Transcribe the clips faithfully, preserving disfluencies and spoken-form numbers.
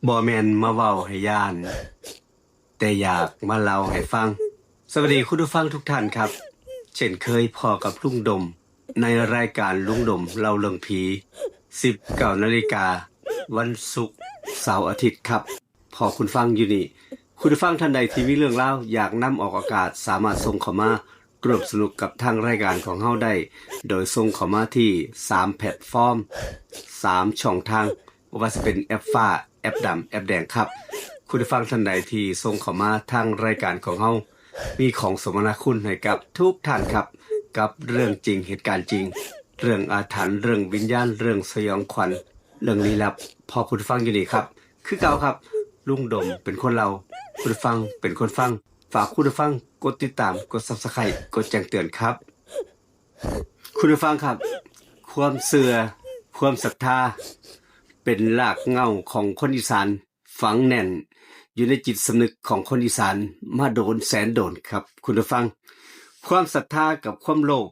บ่แม่นมาเว้าให้ย้าน แต่อยากมาเล่าให้ฟัง สวัสดีคุณผู้ฟังทุกท่านครับ เช่นเคยพ้อกับลุงดม ในรายการลุงดมเล่าเรื่องผี สิบเก้านาฬิกา วันศุกร์ เสาร์ อาทิตย์ครับ พ้อคุณฟังอยู่นี่ คุณผู้ฟังท่านใดที่มีเรื่องราวอยากนำออกอากาศ สามารถส่งเข้ามาร่วมสนุกกับทางรายการของเฮาได้ โดยส่งเข้ามาที่สามแพลตฟอร์ม สามช่องทาง บ่ว่าสิเป็นแอปฟ้า แอปดำ แอปแดงครับ คุณผู้ฟังท่านใดที่ส่งเข้ามาทางรายการของเฮา มีของสมนาคุณให้กับทุกท่านครับ กับเรื่องจริงเหตุการณ์จริง เรื่องอาถรรพ์ เรื่องวิญญาณ เรื่องสยองขวัญ เรื่องลี้ลับ พ้อคุณผู้ฟังอยู่นี่ครับ คือเก่าครับ ลุงดมเป็นคนเล่า คุณผู้ฟังเป็นคนฟัง ฝากคุณผู้ฟังกดติดตาม กด Subscribe กดแจ้งเตือนครับ คุณผู้ฟังครับ ความเชื่อ ความศรัทธา เป็นรากเหง้าของคนอีสาน ฝังแน่นอยู่ในจิตสำนึกของคนอีสานมาโดนแสนโดนครับ คุณผู้ฟัง ความศรัทธากับความโลภ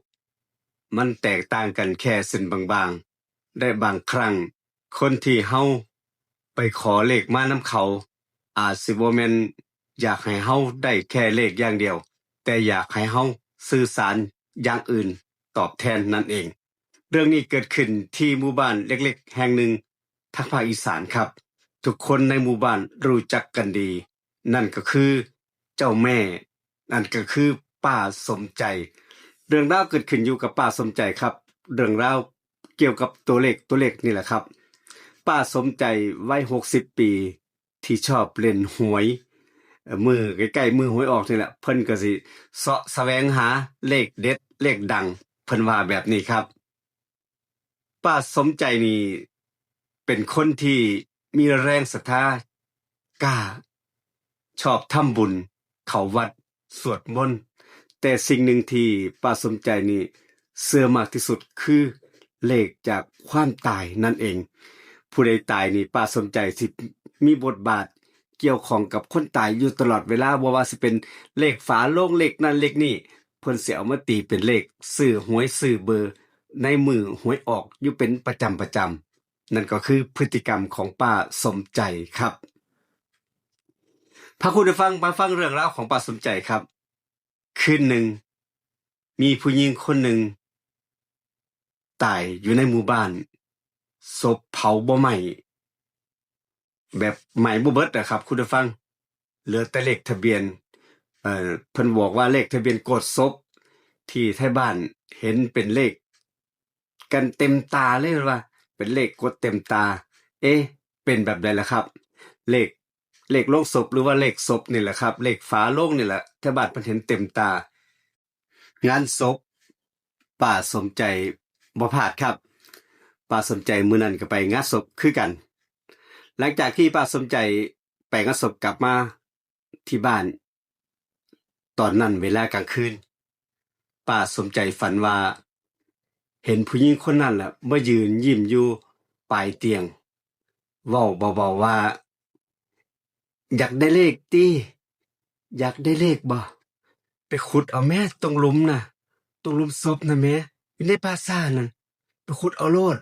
มันแตกต่างกันแค่เส้นบางๆ และบางครั้ง คนที่เฮาไปขอเลขมานำเขา อาจสิบ่แม่นอยากให้เฮาได้แค่เลขอย่างเดียว แต่อยากให้เฮาสื่อสารอย่างอื่นตอบแทนนั่นเอง เรื่องนี้เกิดขึ้นที่หมู่บ้านเล็กๆ แห่งหนึ่งทางภาคอีสานครับ ทุกคนในหมู่บ้านรู้จักกันดี นั่นก็คือเจ้าแม่ นั่นก็คือป้าสมใจ เรื่องราวเกิดขึ้นอยู่กับป้าสมใจครับ เรื่องราวเกี่ยวกับตัวเลข ตัวเลขนี่แหละครับ ป้าสมใจวัยหกสิบปี ที่ชอบเล่นหวย เอ่อ มื้อใกล้ๆ มื้อหวยออกนี่แหละ เพิ่นก็สิเซาะแสวงหาเลขเด็ด เลขดัง เพิ่นว่าแบบนี้ครับ ป้าสมใจนี่เป็นคนที่มีแรงศรัทธา กล้า ชอบทำบุญ เข้าวัด สวดมนต์ แต่สิ่งหนึ่งที่ป้าสมใจนี่เชื่อมากที่สุดคือเลขจากความตายนั่นเอง ผู้ใดตายนี่ป้าสมใจสิมีบทบาทเกี่ยวข้องกับคนตายอยู่ตลอดเวลา บ่ว่าสิเป็นเลขฝาโลง เลขนั่นเลขนี่ เพิ่นสิเอามาตีเป็นเลขซื้อหวยซื้อเบอร์ในมื้อหวยออกอยู่เป็นประจำประจำ นั่นก็คือพฤติกรรมของป้าสมใจครับ พาคุณผู้ฟังมาฟังเรื่องราวของป้าสมใจครับ คืนหนึ่ง มีผู้หญิงคนหนึ่งตายอยู่ในหมู่บ้าน ศพเผาบ่ไหม้ แบบไหม้บ่เบิดอะครับ คุณผู้ฟัง เหลือแต่เลขทะเบียน เอ่อ เพิ่นบอกว่าเลขทะเบียนโกศพ ที่ไทบ้านเห็นเป็นเลขกันเต็มตาเลยว่า เป็นเลขโกศเต็มตา เอ๊ะ เป็นแบบใดล่ะครับ เลข เลขโลงศพหรือว่าเลขศพนี่แหละครับ เลขฝาโลงนี่แหละ ไทบ้านเพิ่นเห็นเต็มตา งานศพป้าสมใจบ่พลาดครับ ป้าสมใจมื้อนั้นก็ไปงานศพคือกัน หลังจากที่ป้าสมใจไปงานศพกลับมาที่บ้าน ตอนนั้นเวลากลางคืน ป้าสมใจฝันว่า เห็นผู้หญิงคนนั้นล่ะมายืนยิ้มอยู่ปลายเตียง เว้าเบาๆว่า อยากได้เลขติ อยากได้เลขบ่ ไปขุดเอาแม่ตรงหลุมน่ะ ตรงหลุมศพน่ะแม่ อยู่ในป่าช้านั่น ไปขุดเอาโลด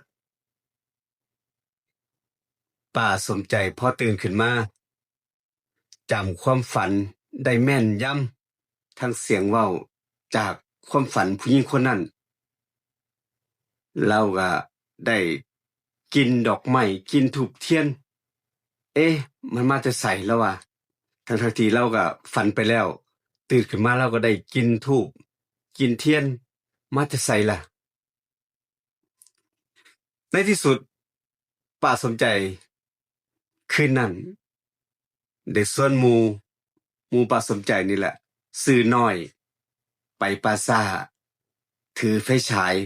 ป้าสมใจพอตื่นขึ้นมา จำความฝันได้แม่นยำ ทั้งเสียงเว้าจากความฝันผู้หญิงคนนั้น ลาวก็ได้กลิ่นดอกไม้ กลิ่นธูปเทียน เอ๊ะ มันมาแต่ไส ลาวว่า ทั้งๆที่ลาวก็ฝันไปแล้ว ตื่นขึ้นมาลาวก็ได้กลิ่นธูป กลิ่นเทียน มาแต่ไสล่ะ ในที่สุด ป้าสมใจ คืนนั้น ได้ชวนหมู่ หมู่ป้าสมใจนี่แหละ ซื้อน้อย ไปป่าช้า ถือไฟฉาย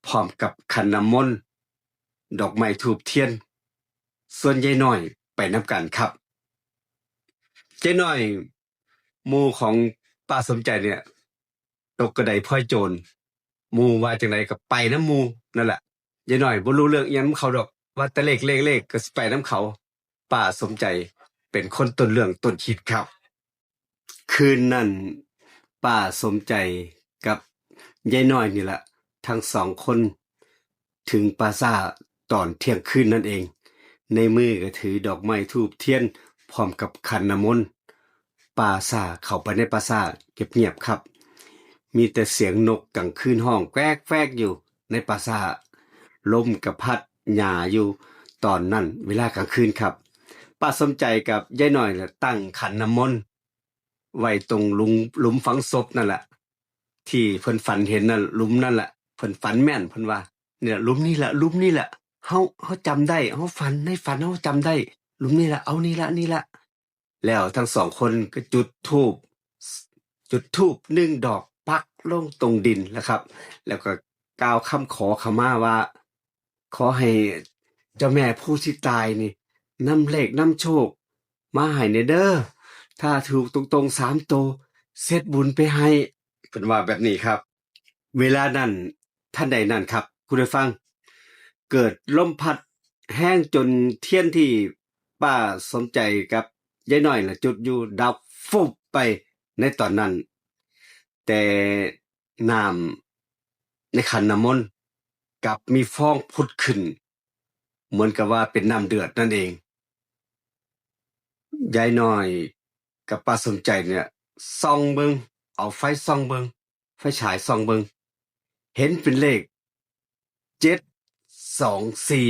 พร้อมกับขันน้ำมนต์ ดอกไม้ธูปเทียน ชวนยายน้อยไปนำกันครับ ยายน้อย หมู่ของป้าสมใจเนี่ย ตกกระไดพลอยโจร หมู่ว่าจั่งใดก็ไปนำหมู่นั่นแหละ ยายน้อยบ่รู้เรื่องอิหยังนำเขาดอก ว่าแต่เลข เลข เลข ก็สิไปนำเขา ป้าสมใจเป็นคนต้นเรื่องต้นคิดครับ คืนนั้นป้าสมใจกับยายน้อยนี่แหละ ทั้งสองคน ถึงป่าช้าตอนเที่ยงคืนนั่นเอง ในมือก็ถือดอกไม้ธูปเทียน พร้อมกับขันน้ำมนต์ ป่าช้า เข้าไปในป่าช้าเงียบๆครับ มีแต่เสียงนกกลางคืนฮ้องแกวกๆอยู่ในป่าช้า ลมก็พัดหญ้าอยู่ ตอนนั้นเวลากลางคืนครับ ป้าสมใจกับยายน้อยน่ะตั้งขันน้ำมนต์ไว้ตรงหลุม หลุมฝังศพนั่นแหละ ที่เพิ่นฝันเห็นนั่น หลุมนั่นแหละ เพิ่นฝันแม่น เพิ่นว่า "เนี่ย หลุมนี่แหละ หลุมนี่แหละ เฮา เฮาจำได้ เฮาฝัน ในฝันเฮาจำได้ หลุมนี่แหละ เอานี่ละ นี่ละ" แล้วทั้งสองคนก็จุดธูป จุดธูปหนึ่งดอกปักลงตรงดินนะครับ แล้วก็กล่าวคำขอขมาว่า "ขอให้เจ้าแม่ผู้สิตายนี่นำเลขนำโชคมาให้แหน่เด้อ ถ้าถูกตรงๆสามโต เฮ็ดบุญไปให้" เพิ่นว่าแบบนี้ครับ เวลานั้น ทันใดนั้นครับ คุณผู้ฟัง เกิดลมพัดแฮงจนเทียนที่ป้าสมใจกับยายน้อยน่ะจุดอยู่ดับฟุบไปในตอนนั้น แต่น้ำในขันน้ำมนต์กลับมีฟองผุดขึ้น เหมือนกับว่าเป็นน้ำเดือดนั่นเอง ยายน้อยกับป้าสมใจเนี่ย ส่องเบิ่ง เอาไฟส่องเบิ่ง ไฟฉายส่องเบิ่ง เห็นเป็นเลข เจ็ดสองสี่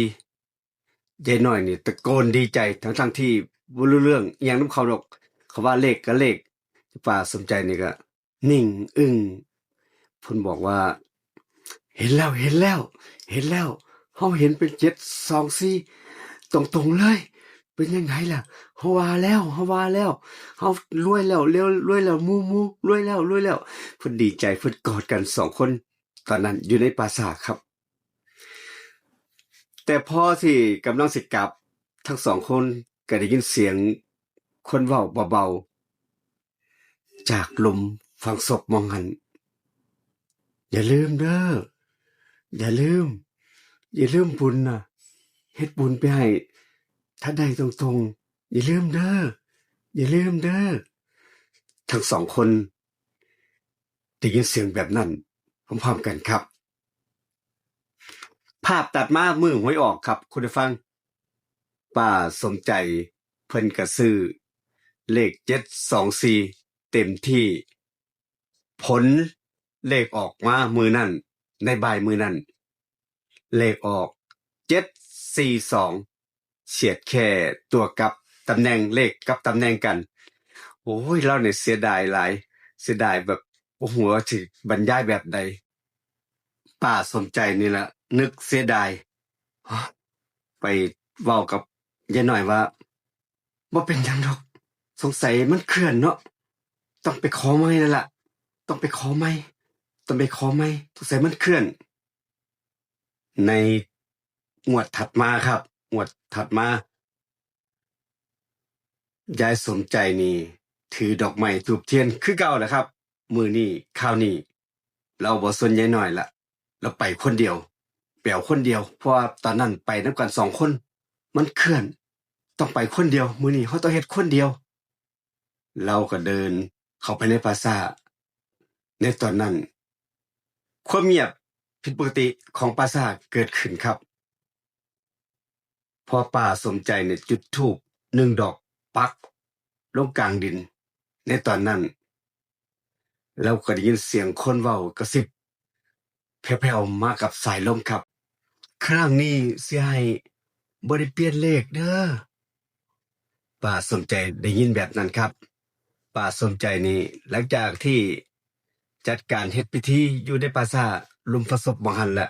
ยายน้อยนี่ตะโกนดีใจ ทั้งๆที่บ่รู้เรื่องอิหยังนำเขาดอก เขาว่าเลขก็เลข ป้าสมใจนี่ก็นิ่งอึ้ง เพิ่นบอกว่า "เห็นแล้ว เห็นแล้ว เห็นแล้ว เฮาเห็นเป็น เจ็ดสองสี่ ตรงๆเลย เป็นจั่งใดล่ะ เฮาว่าแล้ว เฮาว่าแล้ว เฮารวยแล้ว รวย รวยแล้ว หมู่ หมู่ รวยแล้ว รวยแล้ว" เพิ่นดีใจ เพิ่นกอดกันสองคน ตอนนั้นอยู่ในป่าช้าครับ แต่พอที่กำลังสิกลับ ทั้งสองคนก็ได้ยินเสียงคนเว้าเบาๆ จากหลุมฝังศพหม่องหั้น "อย่าลืมเด้อ อย่าลืม อย่าลืมบุญน่ะ เฮ็ดบุญไปให้ ถ้าได้ตรงๆ อย่าลืมเด้อ อย่าลืมเด้อ" ทั้งสองคนได้ยินเสียงแบบนั้นพร้อมๆกันครับ ภาพตัดมามื้อหวยออกครับ คุณผู้ฟัง ป้าสมใจเพิ่นก็ซื้อเลข เจ็ดสองสี่ เต็มที่ ผลเลขออกมามื้อนั้น ในบ่ายมื้อนั้น เลขออก เจ็ดสี่สอง เฉียดแค่ตัวกลับตำแหน่ง เลขกลับตำแหน่งกัน โอ้ย ลาวนี่เสียดายหลาย เสียดายแบบบ่ฮู้ว่าสิบรรยายแบบใด ป้าสมใจนี่ล่ะนึกเสียดาย ไปเว้ากับยายน้อยว่า "บ่เป็นหยังดอก สงสัยมันเคลื่อนเนาะ ต้องไปขอใหม่แล้วล่ะ ต้องไปขอใหม่ ต้องไปขอใหม่ สงสัยมันเคลื่อน" ในงวดถัดมาครับ งวดถัดมา ยายสมใจนี่ ถือดอกไม้ธูปเทียนคือเก่าแหละครับ มื้อนี้ คราวนี้ ลาวบ่สนยายน้อยละ ลาวไปคนเดียว ไปเอาคนเดียว เพราะว่าตอนนั้นไปนำกันสองคน มันเคลื่อน ต้องไปคนเดียว มื้อนี้เฮาต้องเฮ็ดคนเดียว ลาวก็เดินเข้าไปในป่าช้า ในตอนนั้น ความเงียบผิดปกติของป่าช้าเกิดขึ้นครับ พอป้าสมใจเนี่ยจุดธูปหนึ่งดอกปักลงกลางดิน ในตอนนั้น ลาวก็ได้ยินเสียงคนเว้ากระซิบแผ่วๆมากับสายลมครับ "ครั้งนี้สิให้บ่ได้เปลี่ยนเลขเด้อ" ป้าสมใจได้ยินแบบนั้นครับ ป้าสมใจนี่ หลังจากที่จัดการเฮ็ดพิธีอยู่ในป่าช้าหลุมฝังศพหม่องหั้นแหละ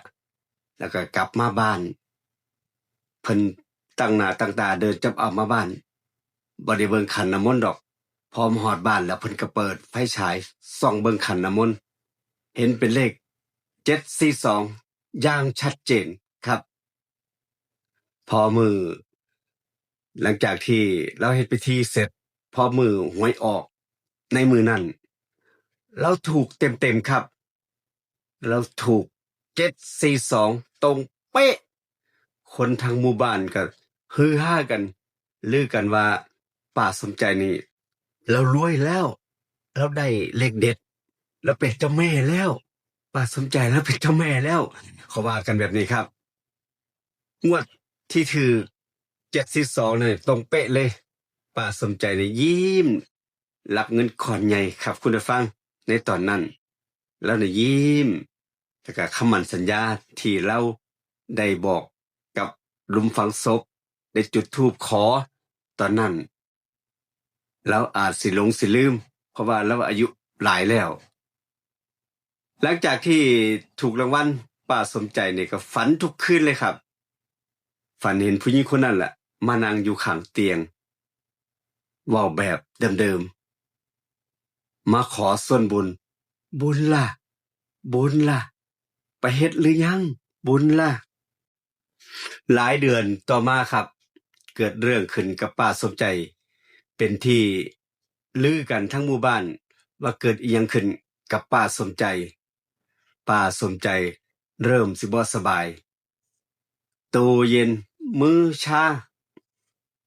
แล้วก็กลับมาบ้าน เพิ่นตั้งหน้าตั้งตาเดินจับเอามาบ้าน บ่ได้เบิ่งขันน้ำมนต์ดอก พอมาฮอดบ้านแล้วเพิ่นก็เปิดไฟฉายส่องเบิ่งขันน้ำมนต์ เห็นเป็นเลข เจ็ดสี่สอง อย่างชัดเจนครับ พอมื้อ หลังจากที่ลาวเฮ็ดพิธีเสร็จ พอมื้อหวยออกในมื้อนั้น ลาวถูกเต็มๆครับ ลาวถูก เจ็ดสี่สอง ตรงเป๊ะ คนทั้งหมู่บ้านก็ฮือฮากัน ลือกันว่าป้าสมใจนี่ ลาวรวยแล้ว ลาวได้เลขเด็ด ลาวเป็นเจ้าแม่แล้ว ป้าสมใจลาวเป็นเจ้าแม่แล้ว เขาว่ากันแบบนี้ครับ งวดที่ถืก เจ็ดสี่สอง นี่ตรงเป๊ะเลย ป้าสมใจนี่ยิ้ม รับเงินก้อนใหญ่ครับคุณผู้ฟัง ในตอนนั้น แล้วนี่ยิ้ม แล้วก็คำมั่นสัญญาที่เราได้บอกกับหลุมฝังศพ ได้จุดธูปขอ ตอนนั้น เราอาจสิหลงสิลืม เพราะว่าเราอายุหลายแล้ว หลังจากที่ถูกรางวัล ป้าสมใจนี่ก็ฝันทุกคืนเลยครับ ฝันเห็นผู้หญิงคนนั้นแหละ มานั่งอยู่ข้างเตียง เว้าแบบเดิมๆ มาขอส่วนบุญ บุญล่ะ บุญล่ะ ไปเฮ็ดหรือยัง บุญล่ะ หลายเดือนต่อมาครับ เกิดเรื่องขึ้นกับป้าสมใจ เป็นที่ลือกันทั้งหมู่บ้าน ว่าเกิดอิหยังขึ้นกับป้าสมใจ ป้าสมใจเริ่มสิบ่สบาย ตัวเย็น มือชา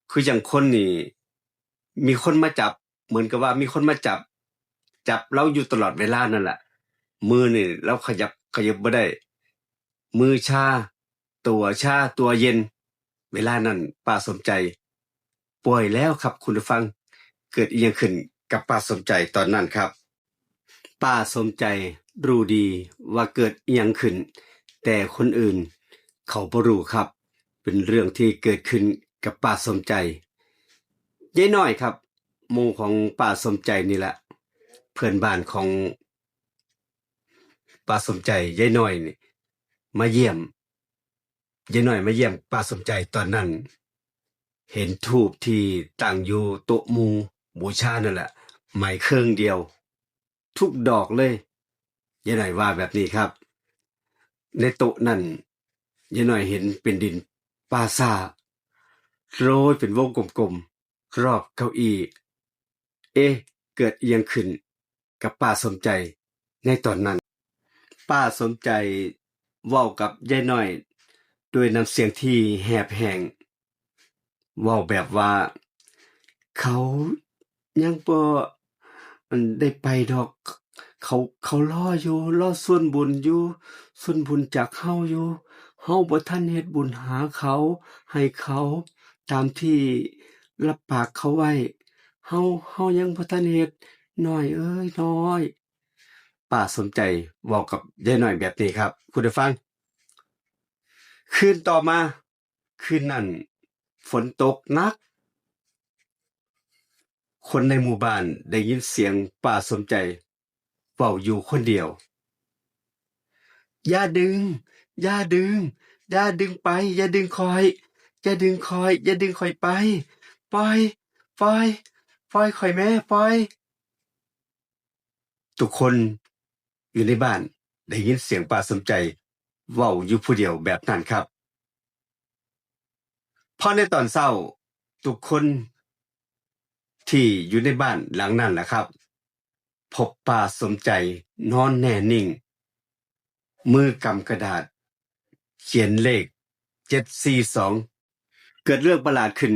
คือจั่งคนนี่ มีคนมาจับ เหมือนกับว่ามีคนมาจับ จับเราอยู่ตลอดเวลานั่นแหละ มือนี่เราขยับขยับบ่ได้ มือชา ตัวชา ตัวเย็น เวลานั้นป้าสมใจป่วยแล้วครับคุณผู้ฟัง เกิดอิหยังขึ้นกับป้าสมใจตอนนั้นครับ ป้าสมใจรู้ดีว่าเกิดอิหยังขึ้น แต่คนอื่นเขาบ่รู้ครับ เป็นเรื่องที่เกิดขึ้นกับป้าสมใจ ยายน้อยครับ หมู่ของป้าสมใจนี่แหละ เพื่อนบ้านของป้าสมใจ ยายน้อยนี่ มาเยี่ยม ยายน้อยมาเยี่ยมป้าสมใจตอนนั้น เห็นธูปที่ตั้งอยู่โต๊ะหมู่บูชานั่นแหละ ไหม้เคิ่งเดียว ทุกดอกเลย ยายน้อยว่าแบบนี้ครับ ในโต๊ะนั้น ยายน้อยเห็นเป็นดินปาซ่า โรยเป็นวงกลมๆ รอบเก้าอี้ เอ๊ะ เกิดอิหยังขึ้นกับป้าสมใจในตอนนั้น ป้าสมใจเว้ากับยายน้อยด้วยน้ำเสียงที่แหบแห้ง เว้าแบบว่า เขายังบ่ อัน ได้ไปดอก เขา เขารออยู่ รอส่วนบุญอยู่ ส่วนบุญจากเฮาอยู่ เฮาบ่ทันเฮ็ดบุญหาเขา ให้เขา ตามที่รับปากเขาไว้ เฮา เฮายังบ่ทันเฮ็ด น้อยเอ้ย น้อย ป้าสมใจเว้ากับยายน้อยแบบนี้ครับ คุณผู้ฟัง คืนต่อมา คืนนั้นฝนตกหนัก คนในหมู่บ้านได้ยินเสียงป้าสมใจเว้าอยู่คนเดียว อย่าดึง อย่าดึง อย่าดึงไป อย่าดึงข้อย อย่าดึงข้อย อย่าดึงข้อยไป ปล่อย ปล่อย ปล่อยข้อยแม่ ปล่อย ทุกคนอยู่ในบ้านได้ยินเสียงป้าสมใจเว้าอยู่ผู้เดียวแบบนั้นครับ พอในตอนเช้า ทุกคนที่อยู่ในบ้านหลังนั้นแหละครับ พบป้าสมใจนอนแน่นิ่ง มือกำกระดาษ เขียนเลข เจ็ดสี่สอง เกิดเรื่องประหลาดขึ้น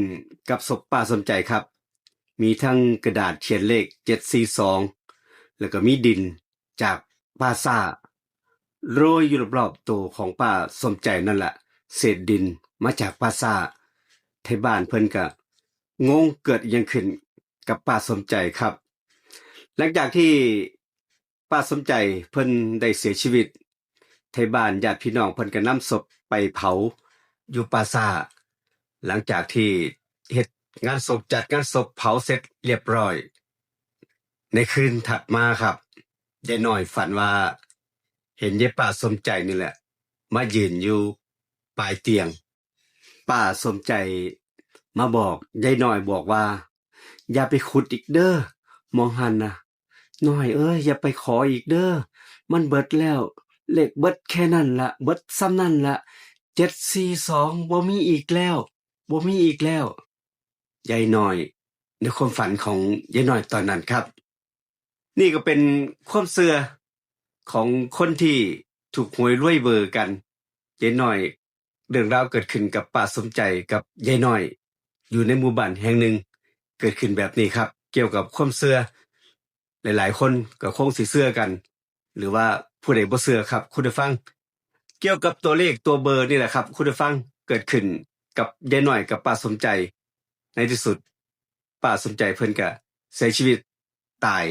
กับศพป้าสมใจครับ มีทั้งกระดาษเขียนเลข เจ็ดสี่สอง แล้วก็มีดินจากปาซ่า โรยอยู่รอบๆตัวของป้าสมใจนั่นแหละ เศษดินมาจากปาซ่า ไทบ้านเพิ่นก็งงเกิดอิหยังขึ้นกับป้าสมใจครับ หลังจากที่ป้าสมใจเพิ่นได้เสียชีวิต ไทบ้านญาติพี่น้องเพิ่นก็นำศพไปเผาอยู่ปาซ่า หลังจากที่เฮ็ดงานศพ จัดงานศพเผาเสร็จเรียบร้อย ในคืนถัดมาครับ ยายน้อยฝันว่า เห็นยายป้าสมใจนี่แหละ มายืนอยู่ปลายเตียง ป้าสมใจมาบอก ยายน้อยบอกว่า อย่าไปขุดอีกเด้อ หม่องหั่นน่ะ น้อยเอ้ย อย่าไปขออีกเด้อ มันเบิดแล้ว เลขเบิดแค่นั้นละ เบิดส่ำนั้นละ เจ็ดสี่สอง บ่มีอีกแล้ว บ่มีอีกแล้ว ยายน้อย ในความฝันของยายน้อยตอนนั้นครับ นี่ก็เป็นความเชื่อของคนที่ถูกหวยรวยเบอร์กัน ยายน้อย เรื่องราวเกิดขึ้นกับป้าสมใจกับยายน้อย อยู่ในหมู่บ้านแห่งหนึ่ง เกิดขึ้นแบบนี้ครับ เกี่ยวกับความเชื่อ หลายๆคนก็คงสิเชื่อกัน หรือว่าผู้ใดบ่เชื่อครับ คุณผู้ฟัง เกี่ยวกับตัวเลขตัวเบอร์นี่แหละครับ คุณผู้ฟัง เกิดขึ้น กับยายน้อยกับป้าสมใจ ในที่สุด ป้าสมใจเพิ่นก็เสียชีวิตตาย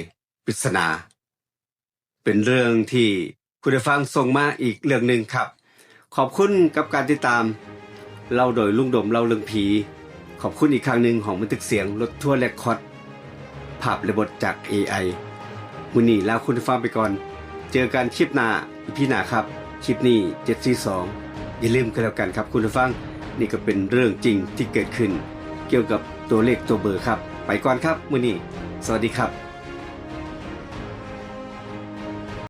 ปริศนา เป็นเรื่องที่คุณผู้ฟังส่งมาอีกเรื่องหนึ่งครับ ขอบคุณกับการติดตาม เล่าโดยลุงดมเล่าเรื่องผี ขอบคุณอีกครั้งหนึ่งห้องบันทึกเสียงรถทัวร์เรคคอร์ด ภาพและบทจาก เอไอ มื้อนี้ลาคุณผู้ฟังไปก่อน เจอกันคลิปหน้า อีพี หน้าครับ คลิปนี้ เจ็ดสี่สอง อย่าลืมกันแล้วกันครับคุณผู้ฟัง นี่ก็เป็นเรื่องจริงที่เกิดขึ้น เกี่ยวกับตัวเลขตัวเบอร์ครับ ไปก่อนครับ มื้อนี้ สวัสดีครับ